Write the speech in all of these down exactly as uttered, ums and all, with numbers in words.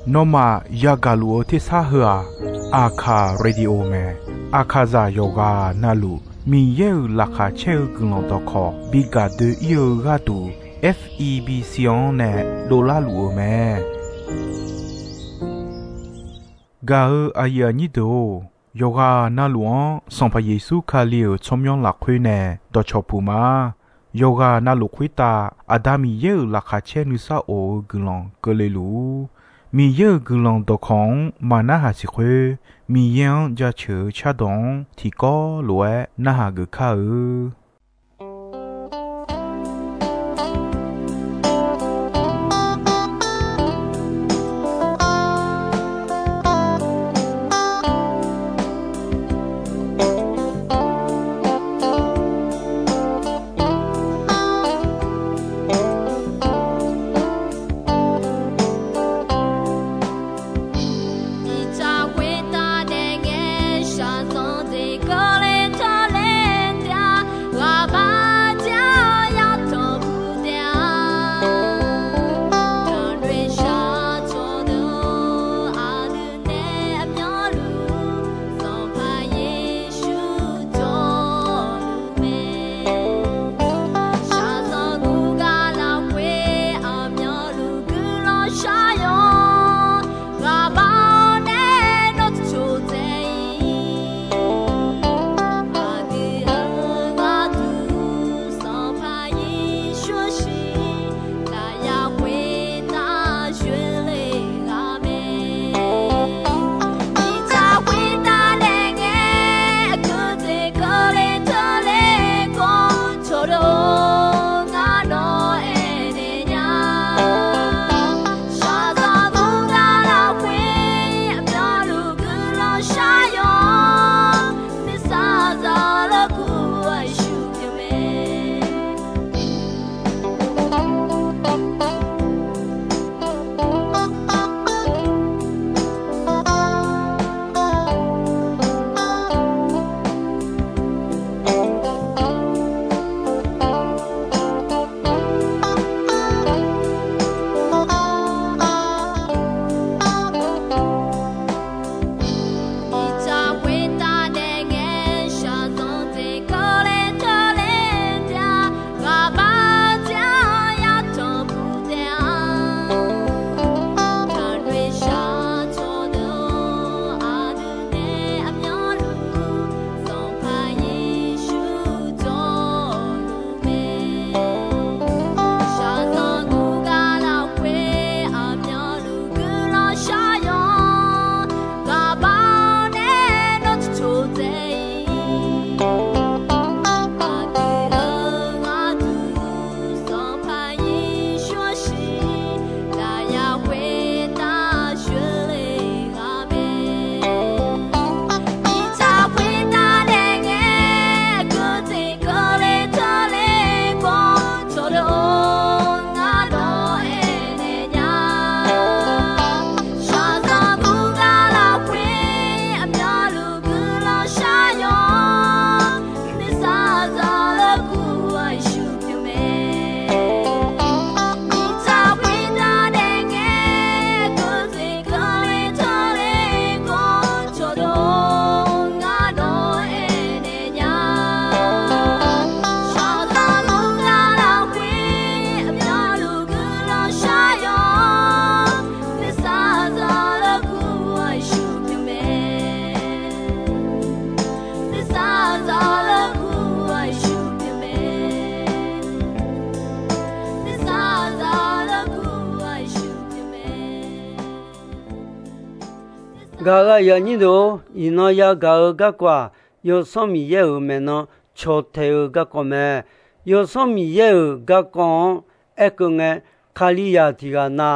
Nawmaf yagaq luf-eu tersar heu-aq, Aqkaq Radio mae. Aqkaqzaq yawqghaq navluf Miqyaer-euq laqkhaq caer-eu guiqlanq dawqkawq bi gaq doe-ir-eu gharduq, F E B C-anr nae dovlar luf-eu mae. Gaq-eu aqyuif aqnyir deuq-or, yawqghaq navluf-anr Sanqpaq Yeqsur Kali-euq tsawrmyanr lafkhoer nae dawqcawq puq ma. Yawqghaq navluf khoertav Aqda Miqyaer-euq laqkhaq caer nuisar of-eu guiqlanq keuvle luf-ur. Miqyaer-euq guiqlanq dawqkawq-anr maqnarhaq siq khoer, Miqyaer-anr jaceuq-eu cardawq-anr tiqkawv lof-aer narhaq geuf kar-eu. Gaq-eu aqyuif aqnyir deuq-or, iqnan yagaq-eu garkawv-aq, Yawsanr Miqyaer-euq maeqnan cawqtaeq-eu garkawv mae. Yawsanr Miqyaer-euq garkawv-anr aerkeuv ngae, Kalizaq tiq ghaq na,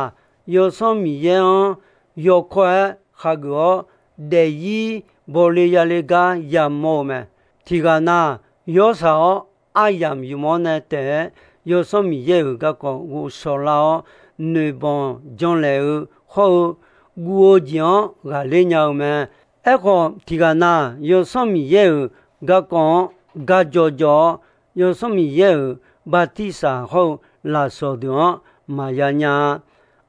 Yawsanr Miqyaer-anr yawkawr-aer khageuf-awr, daefzir bawle yale gar yamawr-eu mae. Tiq ghaq na, yawshaq-awr aryamq yuf-awr nae taef-aer, Yawsanr Miqyaer-euq garkawv ghovshaw lar-awr, noeqbanq janlaeq-eu hawr-eu, guv-eu jeq-anr ghaqler nya-eu mae. Aerkhawf, tiq ghaq na, Yawsanr Miqyaer-euq garkawv-anr gajawq jawq-awr, Yawsanr Miqyaer-euq bartirsaq hawr-eu lafsawq deuq-anr maqya nya-a.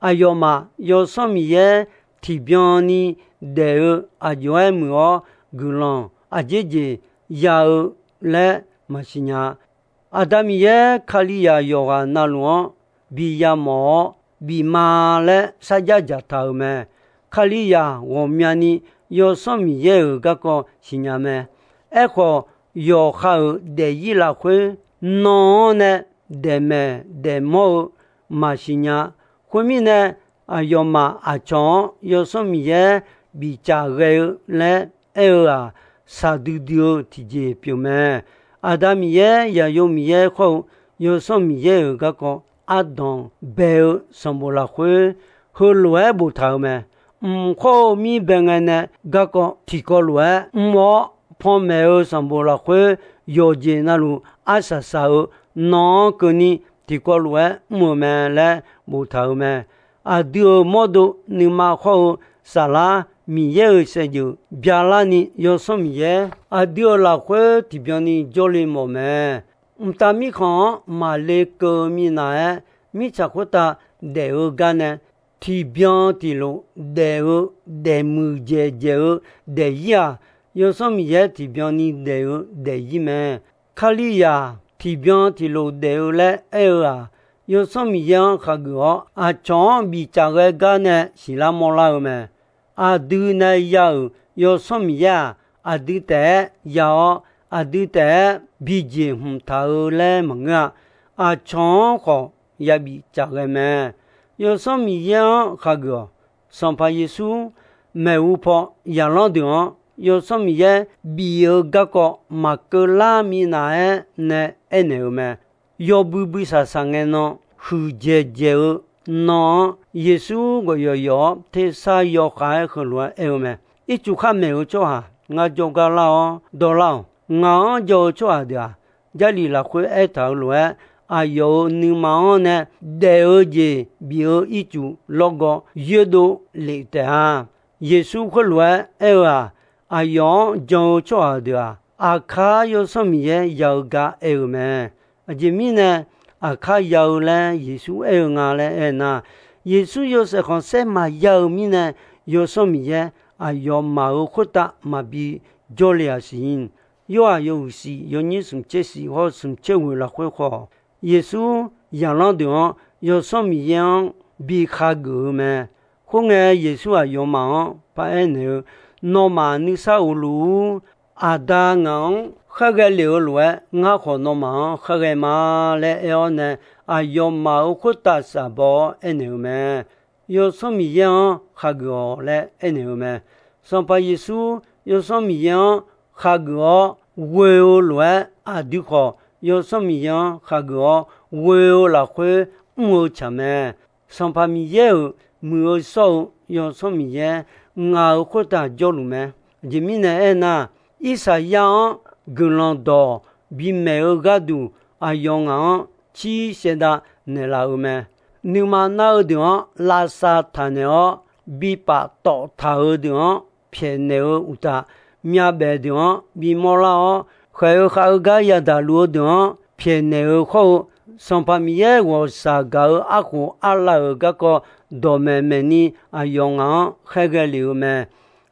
Aqyawfmaf Yawsanr Miqyaer tiqbyan ni daef-eu aqjox-aer muiq-awr, guiqlanq aqjeq jeq ya-eu laer maqsiq nya. Aqda Miqyaer Kalizaq yawqghaq navluf-anr bi yamawf-awr bif ma laer sarjax dzaqtaq-euq mae. Kalizaq ghawqmyani Yawsanr Miqyaer-euq garkawv siqnya mae. Aerkhawf, yawqha-euq daefzir lafkhoer nan-anr nae daefmaeq daefmawr-eu maqsiq nya. Khoermirnae, aqyawfmaf aqcawq-anr Yawsanr Miqyaer bifcaf ghae-eu laer aer-eu-aq, shaqdui dui-eu tiqjeq pyeuf mae. Aqda Miqyaer, Zaqyo Miqyaer khawr-eu Yawsanr Miqyaer-euq garkawv ardanq bae-eu sanqbof lafkhoer heulof-aer boftaq-euq mae. Mq khawr-eu mir bae ngae nae garkawv tiqkawv lof-aer mr-awr, panmaeq-eu sanqbof lafkhoer yawqjeq navluf arsaq saq-eu nan-anr keuvni tiqkawv lof-aer mr-eu mae laer boftaq-euq mae. Aqdui-euq mawrdo nuima khawr-eu saflar Miqyaer-euq saevdzeuf byalarni Yawsanr Miqyaer aqdui-euq lafkhoer tiqbyan ni jawrle mawf mae. Mqtav mirkhanq-anr maqle keuv minav-aer, mirtsaq khoertav daef-eu gar nae tiqbyan tiqlof daef-eu daefmuiq dzaeqdzaeq-eu daefzir-aq, Yawsanr Miqyaer tiqbyan ni daef-eu daefzir mae. Kalizaq tiqbyan tiqlof daef-eu laer aer-eu-aq, Yawsanr Miqyaer-anr khageuf-awr aqcawq-anr bifcaf ghae gar nae siqlar mawrlar-eu mae. Aqdui nae ya-euq Yawsanr Miqyaer-aq, aqdui taef-aer ya-awr, aqdui taef-aer bijeq hmq taq-eu laer maqngeur-a. Aqcawq-anr khawf yabif caf ghae mae. Yawsanr Miqyaer-anr khageuf-awq. Sanqpaq Yeqsur maeqhu paw zaqlanr deuq-anr Yawsanr Miqyaer bif-eu garkawv maqkeuv lar minav-aer nae aernaeq-eu mae. Yawbui bui saqsaq ngae nan huiqdzaeq dzaeq-eu nan-anr Yeqsur gawqyawq yawf-awr tersar yawkhav-aer heulof-aer aer-eu mae. Ircuf khar maeq-eu tsawrhaq ngar jawrgar lar-awr dawrlar-awq. Ngaq-anr jawr-eu tsawrhaq deuq-aq, Jarlif lafkhoer aertaq-euq lof-aer, aqyawf-euq nuima-anr nae daef-eu jeq bif-eu ircuf lawrgawv yoerdov lef taef-a. Yeqsur khoerlof-aer aer-eu-aq, aqyawf-anr jan-eu tsawrhaq deuq-aq, aqkar Yawsanr Miqyaer ya-eu gar aer-eu mae. Aqjeq mirnae aqkar ya-eu laer Yeqsur aer-eu nga laer aernar, Yeqsur yawshaef khanqsaer maqya-eu mirnae, Yawsanr Miqyaer aqyawfmaf-euq khoertav maqbi jawrle-aq siq. Yorhaq yawhuiq shif yawnyir smq tser shif hawr-eu smq tser ghoeq lafkhoer khawf, Yeqsur zaqlanr deuq-anr Yawsanr Miqyaer-anr bi khageuf-eu mae. Khoerngae, Yeqsur aqyawfmaf-anr paraer naeq-eu, Nawmaf nuisar of luf-ur. Aqda ngaq-anr khaerghae lef-eu lof-aer, ngar khawf nawmaf-anr khaerghae ma laer aer-awr nae, aqyawfmaf-euq khoertav shafbaw-awr aernaeq-eu mae. Yawsanr Miqyaer-anr khageuf-awq laer aernaeq-eu mae. Sanqpaq Yeqsur Yawsanr Miqyaer-anr khageuf-awr ghoe-eu lof-aer, aqdui khawf Yawsanr Miqyaer-anr khageuf-awr ghoe-eu lafkhoer mr-eu tsaq mae. Sanqpaq Miqyaer-euq muiq-eu shawr-eu Yawsanr Miqyaer ngaq-euq khoertav jawrluf mae. Aqjeq mirnae aernar, Irsaqyar-anr guiqlanq dawq bimaeq-eu gharduq, aqyawf ngaq-anr cir shaevdav naeqlaf-eu mae. Nuima nar-eu deuq-anr lavsav taqnaeq-awr, bipaf tawf taq-eu deuq-anr pyaeqnaeq-eu uqtaf, myavbaef deuq-anr bimawr lar-awr, khaeq-eu khav-eu gar yadaq luf-eu deuq-anr pyaeqnaeq-eu hawr-eu, Sanqpaq Miqyaer ghawqshaq gaq-eu arkhof arlav-euq garkawv dawqmaeq maeqni aqyawf ngaq-anr khaerghae lef-eu mae.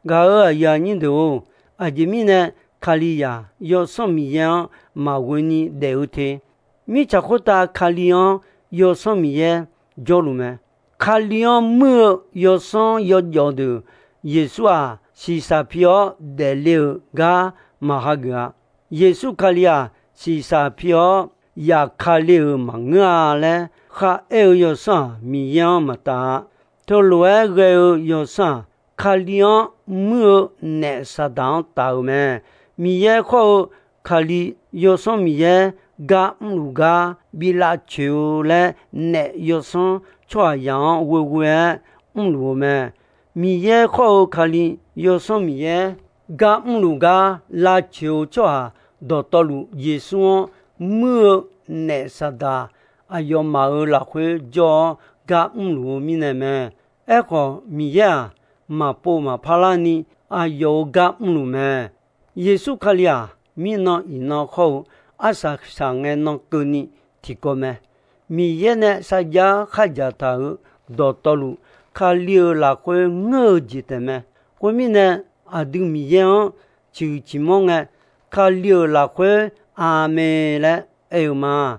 Gaq-euq aqyuif aqnyir deuq-or, aqjeq mirnae Kalizaq Yawsanr Miqyaer-anr maqghoe ni daef-eu te. Mirtsaq khoertav Kali-anr Yawsanr Miqyaer jawrluf mae. Kali-anr muir-eu yawsanr yawjawf deuq Yeqsur-aq shiqshaq pi-awr daefle-euq gar maqhageuf-a. Yeqsur Kali-aq shiqshaq pi-awr yaqkale-euq maqngeur-a laer kharaer-eu yawsanr-aq, Miqyaer-anr maqtaf-a. Teulof-aer ghae-eu yawsanr-aq, Kali-anr muir-eu naef Saqdaq-anr taf-euq mae. Miqyaer khawr-eu Kali, Yawsanr Miqyaer gar mrluf gar bi lavcoeq-eu laer, naef yawsanr tsawrhaqzaq-anr ghoeghoe-aer mrluf-eu mae. Miqyaer khawr-eu Kali, Yawsanr Miqyaer gar mrluf gar lavcoeq-eu tsawrhaq dawqtawvluf, Yeqsur-anr muir-eu naef Saqdaq aqyawfmaf-euq lafkhoer jawr-awr gar mrluf-eu mirnae mae. Aerkhawf, Miqyaer-aq, maqpov maqpar larni aqyawf-euq gar mrluf mae. Yeqsur Kali-aq, mirnan iqnan khawr-eu arsaq saqngae nan keuvni tiqkawv mae. Miqyaer nae sarjax khardzaq taq-euq dawqtawvluf, Kali-euq lafkhoer ngeur-eu jeq taef mae. Khoermirnae, aqdui Miqyaer-anr ciqhuiq ciqmanr ngae, Kali-euq lafkhoer Aqmeq laer aer-eu ma.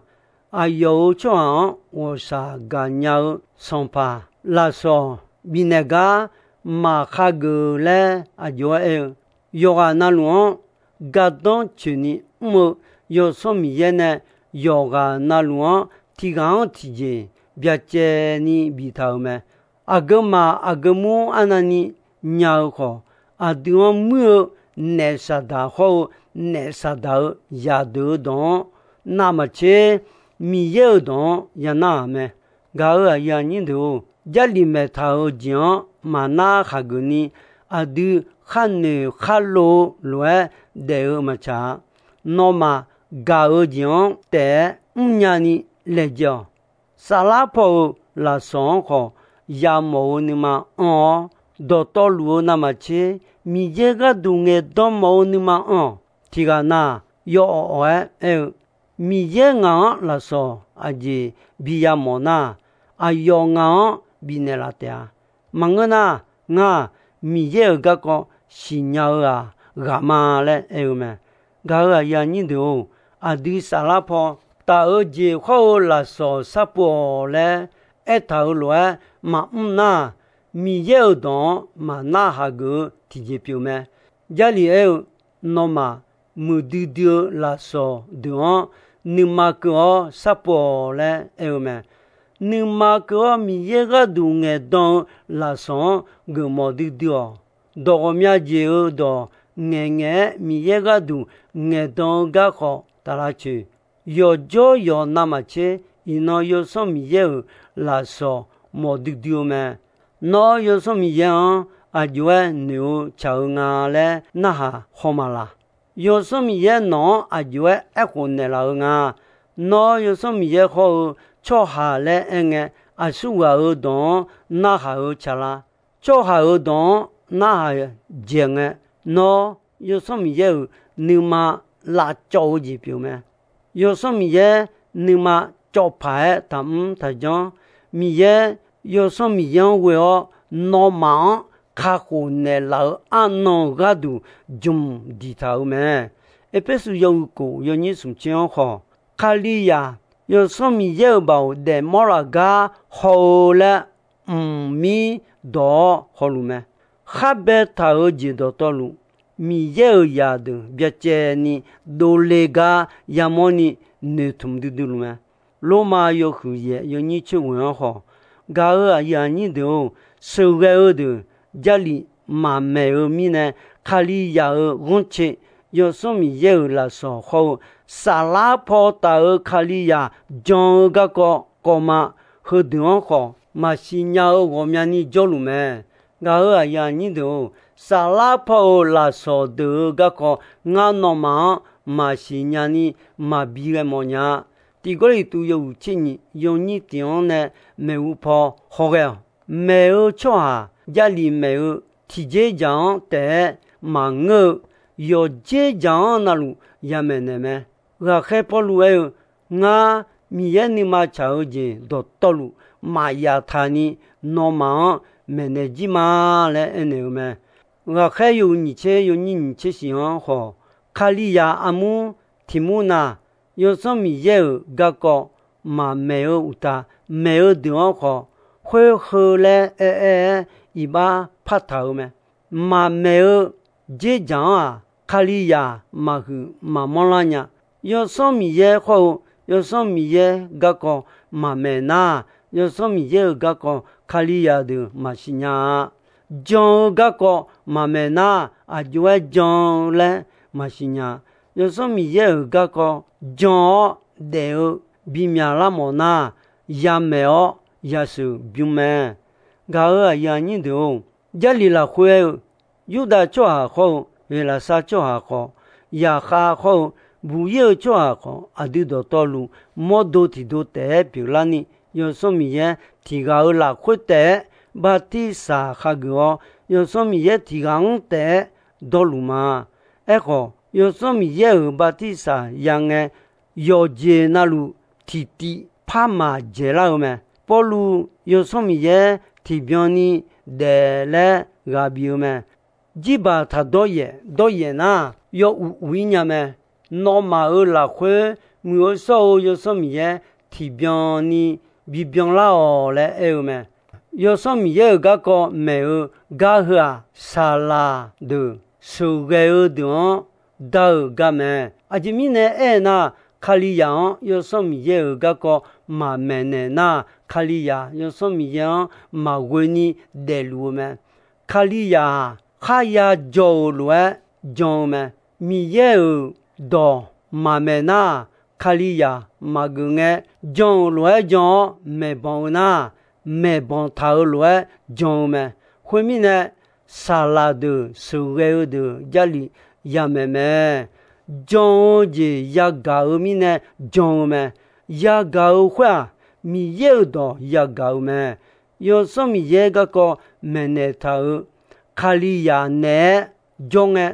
Aqyawf-euq tsawrhaq-anr ghawqshaq gaqnya-eu sanqpaq lafsawq bifnaeq gar maqkhageuf laer aqjox-aer aer-eu, yawqghaq navluf-anr gardanr coeqni mr-eu Yawsanr Miqyaer nae yawqghaq navluf-anr tiq ghaq-anr tiqjeq byacaevni biftaq-euq mae. Aqgeu maq aqgeu mur arnavni nya-eu khawf, aqdui-anr muir-eu naef saqdaq hawr-eu naef saqdaq-eu zaqdeuq-eu dawq-anr navmaqtser Miqyaer-euq dawq-anr yanar-aq mae. Gaq-euq aqyuif aqnyir deuq-or, Jarlif maeqtaq-eu jeq-anr maqnar khaqgeuf ni, aqdui kharnoeq kharlov-eu lof-aer daef-eu maqtsaq-a. Nawmaf gaq-eu jeq-anr taef-aer mrnya ni laejae-awq. Saflar paw-euq lafsawq-anr khawf yamawf-eu nuima anr-awr, dawqtawvluf-eu navmaqtser Miqyaer gharduq ngaeqdan mawf-eu nuima anr-awq. Tiq ghaq na, yawawq awq-aer aer-eu, Miqyaer ngaq-anr lafsawq aqjeq bi yamawf nar, aqyawf ngaq-anr bifnaeq laf taef-a. Maqngeur nar, ngar-aq, Miqyaer-euq garkawv siqnya-eu-aq ghaq ma laer aer-eu mae. Gaq-euq aqyuif aqnyir deuq-or, aqdui saflar paw taf-eu jeq hawr-eu lafsawq sharpov-awq laer aertaq-euq lof-aer maqmr nar, Miqyaer-euq dawq-anr maqnar haq geuf-eu tiqjeq pyeuf mae. Jarlif aer-eu, nawmaf muiqdui dui-eu lafsawq deuq-anr nuima keuv-awr sharpov-awq laer aer-eu mae. Nuima keuv-awr Miqyaer gharduq ngaeqdan-eu lafsawq-anr geufmawf duidui-awq. Dawq ghawqmya jeq-eu dawq ngaeqngaeq-aer Miqyaer gharduq ngaeqdan-eu garkawv taf lavcoeq. Yawqjawr yawq navmaqtser iqnan Yawsanr Miqyaer-euq lafsawq mawf duidui-eu mae. Nawr Yawsanr Miqyaer-anr aqjox-aer noeq-eu tsaq-eu nga laer narhaq haw maqlaq. Yawsanr Miqyaer nawq-anr aqjox-aer aerkhof naeqlaf-eu nga. Nawr Yawsanr Miqyaer hawr-eu tsawrhaq laer aerngae, aqsurghaq-euq dawq-anr narhaq-eu tsaqlar. Tsawrhaq-euq dawq-anr narhaq dzaeq ngae, nawr Yawsanr Miqyaer-euq nuima lavcawv-eu jeq pyeuf mae. Yawsanr Miqyaer nuima cawv paq-aer taqmr taqjanr. Miqyaer Yawsanr Miqyaer-anr ghoe-awr, nawmaf-anr kakhof naeqlaf-eu arnan-euq gharduq jmq diqtaq-euq mae. Erpersu yawhuiq kof yawnyir smq tser-anr khawf, Kalizaq Yawsanr Miqyaer-euq baoq daefmawr laf gar haw-eu laer mqmir dawq-awr hawluf mae. Khar baetaq-euq jeq dawqtawvluf, Miqyaer-euq zaqdeuq byacaevni dovle gar yamawrni noeqtmq duidui luf mae. Lormav yawhuiq yaef yawnyir tser ghoeq-anr khawf, gaq-euq aqyuif aqnyir deuq-or, sheuqghae-eu deuq Jarlif maqmaeq-eu mirnae, Kalizaq-euq ghanrcae, Yawsanr Miqyaer-euq lafsawq hawr-eu saflar paw taf-euq Kalizaq jan-eu garkawv kawv ma. Heudeuq-anr khawf maqsiq nya-eu ghawqmyani jawrluf mae. Gaq-euq aqyuif aqnyir deuq-or, saflar paw-euq lafsawq deuq-eu garkawv ngar nawmaf-anr maqsiq nyani maqbi ghae mawf nya-a. Tiq Gawrliqtu yawhuiq tser nyiq yawnyir tiq-anr nae maeqhu paw hawghae-awq. Maeq-eu tsawrhaq Jarlif maeq-eu tiqdzer dzaq-anr taef-aer maqngeur-eu, yawqdzer dzaq-anr navluf yamaeq naeq mae. Ghaqkhaer Pawrluv aer-eu, Ngar Miqyaer nuima tsaq-eu jeq dawqtawvluf maqyaf taq ni nawmaf-anr maeqnaeq jir ma laer aernaeq-eu mae. Ghaqkhaer yawhuiq nyiq tser yawnyir nyiq tser shif-anr khawf, Kalizaq armur tiq mur na, Yawsanr Miqyaer-euq garkawv maqmaeq-eu uqtaf, maeq-eu deuq-anr khawf, khoer heu laer aer-aer-aer iqbax partaq-eu mae. Maqmaeq-eu dzerdzaq-anr-aq, Kalizaq maqhuiq maqmanr lar nya. Yawsanr Miqyaer khawr-eu, Yawsanr Miqyaer garkawv maqmaeq nar, Yawsanr Miqyaer-euq garkawv Kalizaq deuq maqsiq nya-a. Jan-eu garkawv maqmaeq nar, aqjox-aer jan-eu laer maqsiq nya. Yawsanr Miqyaer-euq garkawv jan-awr daef-eu bimyaq lar mawf nar, yamaeq-awr yasheuq bym mae. Gaq-euq aqyuif aqnyir deuq-or, Jarlif lafkhoer aer-eu, Yurdav tsawrhaq khawr-eu, Heqlaqsar tsawrhaq khawf, zaqkhav khawr-eu, buq-ir-eu tsawrhaq khawf, aqdui dawqtawvluf mawrdo tiqdo taef-aer pyeuflarni, Yawsanr Miqyaer tiq ghaq-euq lafkhoer taef-aer bartirsaq khageuf-awr, Yawsanr Miqyaer tiq ghaq-anr taef-aer dawrluf ma. Aerkhawf, Yawsanr Miqyaer-euq bartirsaq yangae, yawqjeq navluf tiqtiv par maq dzaeqlar-eu mae. Pawrluv Yawsanr Miqyaer tiqbyan ni daef laer ghaq bif-eu mae. Jirbaq taq dawryaef dawryaef nar, yaw uq uq-ir nya mae. Nawmaf-euq lafkhoer muiq-eu shawr-eu Yawsanr Miqyaer tiqbyan ni bibyan lar-awq laer aer-eu mae. Yawsanr Miqyaer-euq garkawv maeq-eu gar heu-aq, saqlaq deuq sheuqghae-eu deuq-anr dar-euq gar mae. Aqjeq mirnae aernar, Kalizaq-anr Yawsanr Miqyaer-euq garkawv maqmaeqnaeq nar, Kalizaq Yawsanr Miqyaer-anr maqghoe ni daefluf-eu mae. Kalizaq-aq, kharya jawr-euq lof-aer jan-eu mae. Miqyaer-euq dawq maqmaeq nar, Kalizaq maqgeuf ngae, jan-euq lof-aer jan-awr maeqbanq-eu nar, maeqbanq taq-euq lof-aer jan-eu mae. Khoermirnae, saqlaq deuq sheuqghae-eu deuq Jarlif yamaeq mae. Jan-eu jeq yagaq-eu mirnae jan-eu mae. Yagaq-eu khoer-aq, Miqyaer-euq dawq yagaq-eu mae. Yawsanr Miqyaer garkawv maeqnaeq taq-euq Kalizaq naeq-aer jawr ngae,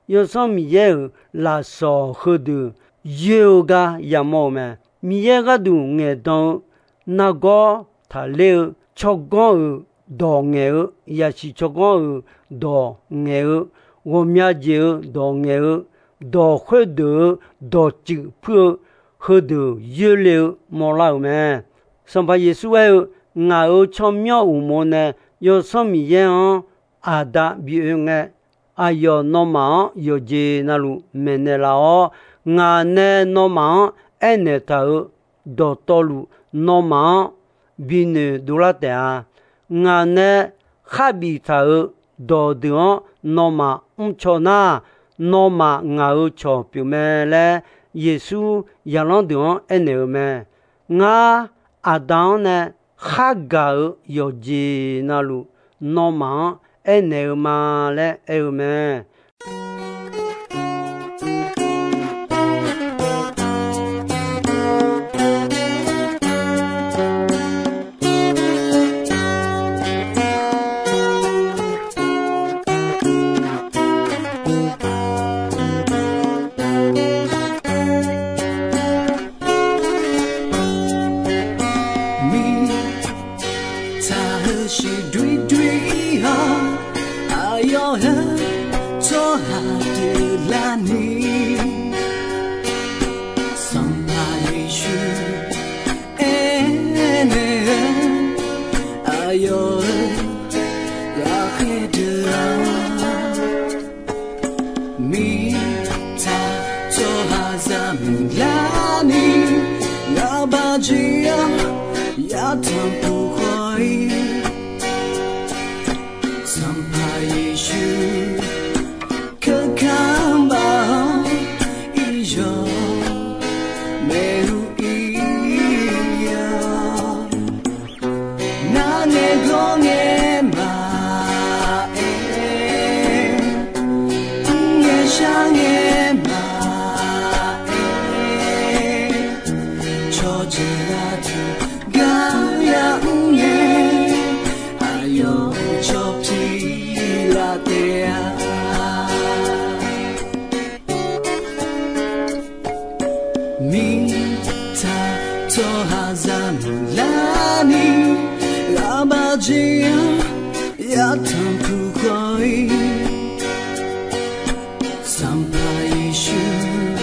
Yawsanr Miqyaer-euq lafsawq heudeuq yoer-eu gar yamawr-eu mae. Miqyaer gharduq ngaeqdan-eu nargawr taqler-eu tsawrganr-euq dawq ngaeq-eu, yasiq tsawrganr-euq dawq ngaeq-eu, ghawqmya jeq-eu dawq ngaeq-eu, dawq khoerdeuq-eu dawqtsuif puir-eu heudeuq yoerle-eu mawrlar-euq mae. Sanqpaq Yeqsur aer-eu, Ngaq-euq tsawrmyanr uqmov nae Yawsanr Miqyaer-anr Aqda bi oe ngae, aqyawf nawmaf-anr yawqjeq navluf maeqnaeq laf-awr, ngaq nae nawmaf-anr aernaeq taq-euq dawqtawvluf, nawmaf-anr binoeq dovlar taef-a. Ngaq nae kharbif taq-euq dawqdeuq-anr nawmaf mrcaw nar, nawmaf ngaq-euq cawq pyeuf mae laer, Yeqsur zaqlanr deuq-anr aernaeq-eu mae. Ngar, Aqda-anr nae khargaq-euq yawqjeq navluf, nawmaf-anr aernaeq-eu ma laer aer-eu mae. Mirtsaq heu shiq doer doer-awr, aqyawf heu tsawrhaq deuq larni, Sanqpaq Yeqsur aernaeq-eu, aqyawf-euq ghaqkhaer deuq-aq, mirtsaq tsawrhaqzaq muiqlarni, ngaqbaq jeq-anr yatanq puq khawf-ir, Sanqpaq Yeqsur keuka baq-awr, iqyawq maeqhu ir-awr, nar ngaeqgawr ngae maqaer, mr ngae shar ngae maqaer, cawqjeuq aqdui gar ya mr ngae, aqyawf cawq pyeuf laf taef-a. Mirtsaq tsawrhaqzaq muiqlarni, ngaqbaq jeq-anr yatanq puq khawf-ir, Sanqpaq Yeqsur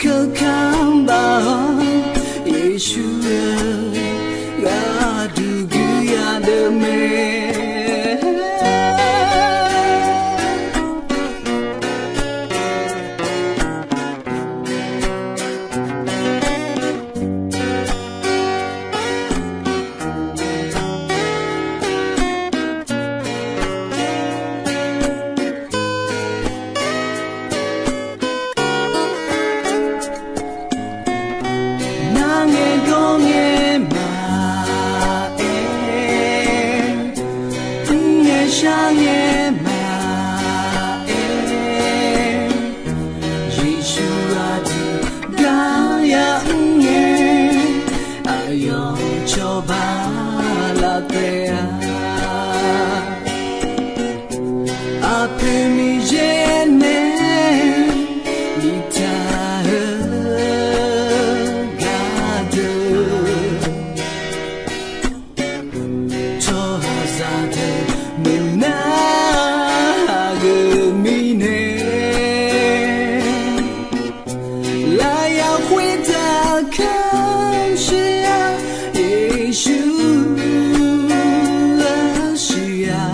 keuka baq-awr, Yeqsur-eu gharduq guiqya deuq mae. Nar ngaeqgawr ngae maqaer, mr ngae shar ngae maqaer, Yeqsur aqdui gar ya mr ngae, aqyawf cawba laf taef-a. Aqpoeq Miqyaer nae biftaq-eu gardeuq, Aqdui muiqnar aqgeu mirnae, lafyaq khoertav kamq shir-a, Yeqsur lafshuif-a.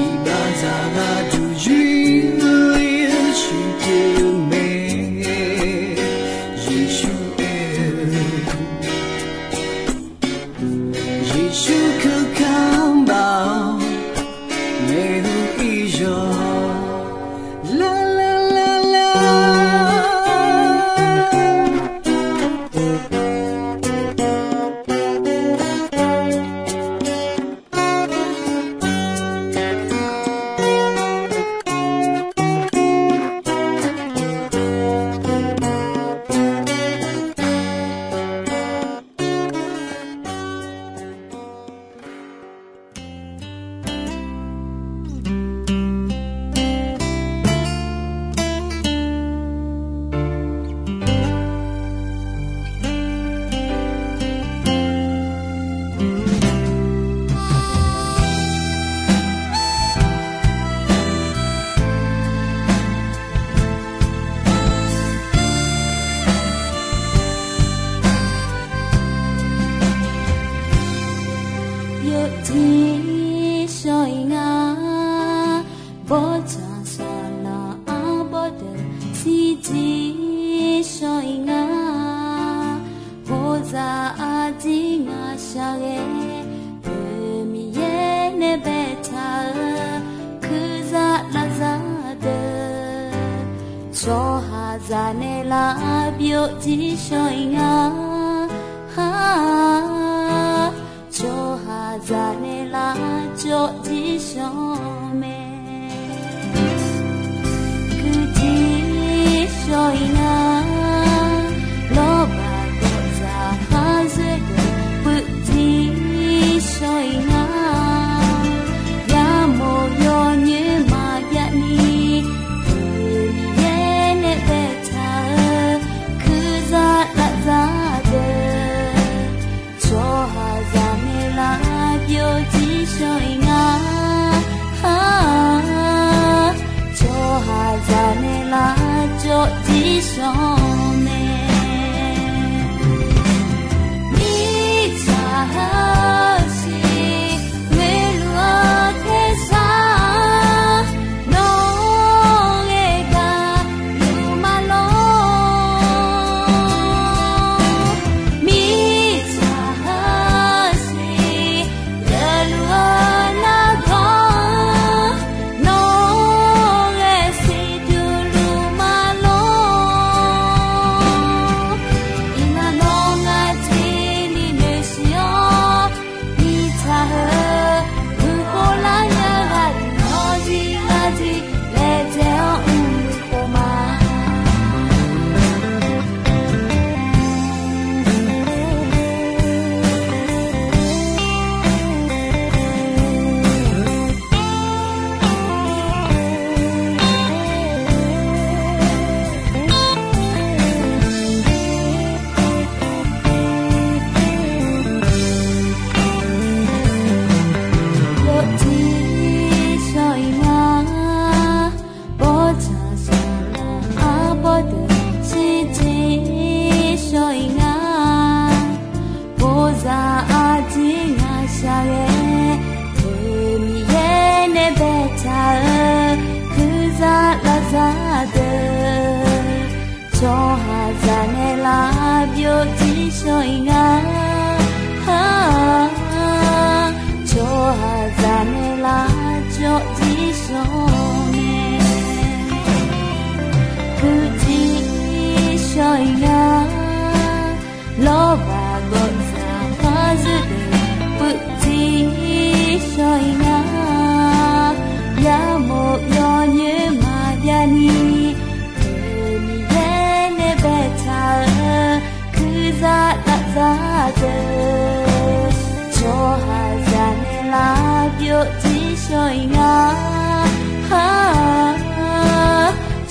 Iqbaxzaq gharduq yurler shuif pyeuf mae, Yeqsur aer-eu. Yeqsur keuv kamq baf-awr, maeqhu iqyawq lar lar lar lar. Byovjir shawr-iq nga, bawrtsanq saqlaq arbawr deuq shirjir shawr-iq nga. Bawrzaq aqdir ngaq shaqghae, Miqyaer nae baetaq-eu kuirzaq lavzaq deuq, tsawrhaqzaq naeqlaf byovjir shawr-iq nga. Tsawrhaqzaq naeqlaf jawrjir shawr mae. Kuirjir shawr-iq nga, lawrbaq gawqzaq khar zoer deuq puivjir shawr-iq nga. Yamawf yawnyoer maqjav ni, Miqyaer nae baetaq-eu kuirzaq lavzaq deuq, tsawrhaqzaq naeqlaf byovjir shawr-iq nga. Tsawrhaqzaq naeqlaf jawrjir shawr mae. Mirtsaq heusiq ghoeluf-eu tersar, nawr ghae gaq luf ma lor. Mirtsaq heusiq ghoeluf-eu nargawr, nawr ghae siqduq luf ma lor. Iqnan nawr ngar tiqni noeqsiq-awr, mirtsaq heu guiqkhov lar nya ghaq deuq nawr jir ngar jir laejae-awr mr khof ma. Yawjir shawr-iq nga, bawrtsanq saqlaq arbawr deuq shirjir shawr-iq nga. Bawrzaq aqdir ngaq shaqghae, Miqyaer nae baetaq-eu kuirzaq lavzaq deuq, tsawrhaqzaq naeqlaf byovjir shawr-iq nga. Tsawrhaqzaq naeqlaf jawrjir shawr mae. Kuirjir shawr-iq nga, lawrbaq gawqzaq khar zoer deuq puivjir shawr-iq nga. Yamawf yawnyoer maqjav ni, Miqyaer nae baetaq-eu kuirzaq lavzaq deuq, tsawrhaqzaq naeqlaf byovjir shawr-iq nga.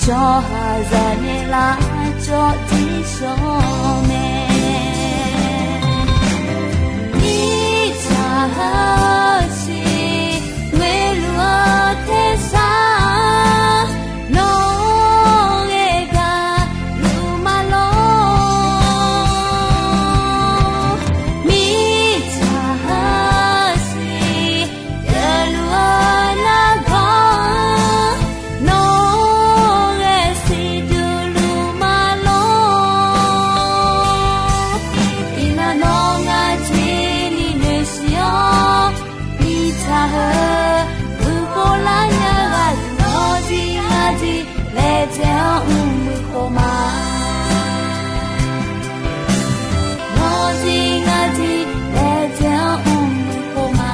Tsawrhaqzaq naeqlaf jawrjir shawr mae. dae-anr mr-eu khawf ma. Nawr zir ngar zir dae dae-anr mr-eu khawf ma.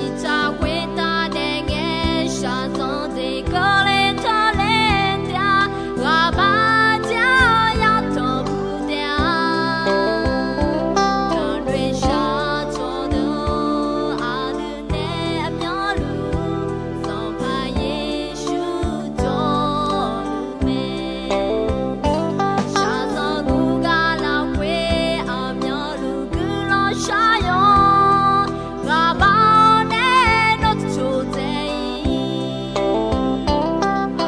Iqtsaq khoertav daef ngae, shaqzanq dzeq keuvle teuler taef-a, ghaqbaq jar-awr yatanq puq taef-a. Gaqnoeq shaq cawqdeuq-or, aqdui nae aqmyanluf Sanqpaq Yeqsur jawrluf mae. Shaqzanq guv ghaq lafkhoer aqmyanluf guiqlanq shar-awr, ghaqbaq-awr nae nawr tiqcoq dzae-ir.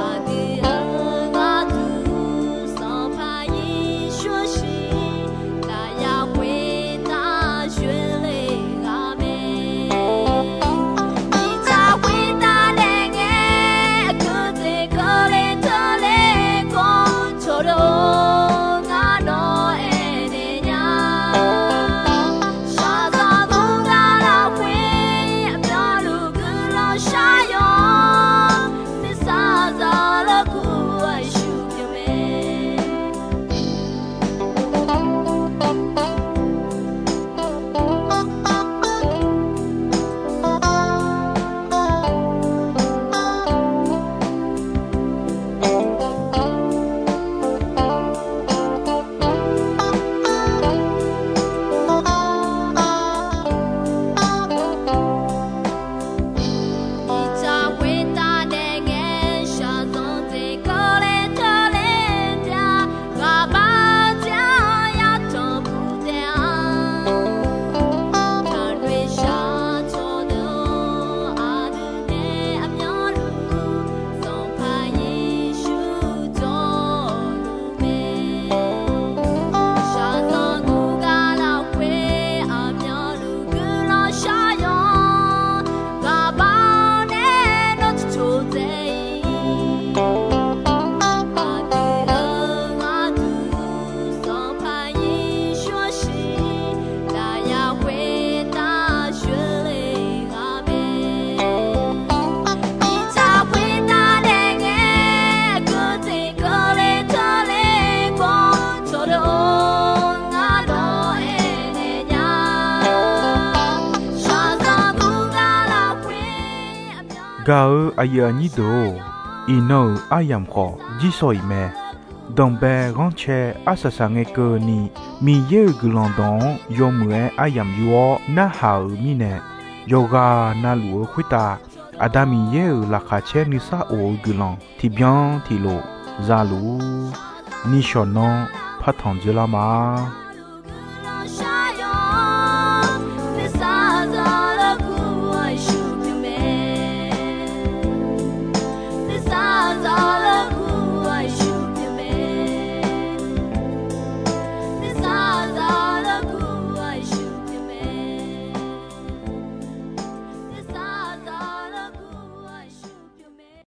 Aqdui-euq gharduq Sanqpaq Yeqsur shiq, lafyaq khoertav shoerle ghaq mae. Mirtsaq khoertav nae ngae, keuv dzeq keuvle teuler khawf, cawqdeuq-or, ngar nawq aernaeq nya. Shaqzanq guv ghaq lafkhoer aqmyanluf guiqlanq shar-awr, nuisar zaq lafkhoer aqshuq pyeuf mae. Iqtsaq khoertav daef ngae, shaqzanq dzeq keuvle teuler taef-a, ghaqbaq jar-awr yatanq puq taef-a. Gaqnoeq shaq cawqdeuq-or, aqdui nae aqmyanluf Sanqpaq Yeqsur jawrluf mae. Shaqzanq guv ghaq lafkhoer aqmyanluf guiqlanq shar-awr, ghaqbaq-awr nae nawr tiqcoq dzae-ir. Aqdui-euq gharduq Sanqpaq Yeqsur shiq, lafyaq khoertav shoerle ghaq mae. Mirtsaq khoertav nae ngae, keuv dzeq keuvle teuler khawf, cawqdeuq-or, ngar nawq aernaeq nya. Shaqzanq guv ghaq lafkhoer Gaq-euq aqyuif aqnyir deuq-or, iqnan-euq aryamq khawf jirshaw-iq mae. Danqbae ghanrcae arsaq saq ngae keuvni, Miqyaer-euq guiqlanq dawq-anr yawmuiq-aer aryamq yur-awr narhaq-euq mirnae, yawqghaq navluf-eu khoertav Aqda Miqyaer-euq laqkhaq caer nuisar of-eu guiqlanq tiqbyan tiqlof za luf-ur. Nishawq nanr partanq dzoerlar ma.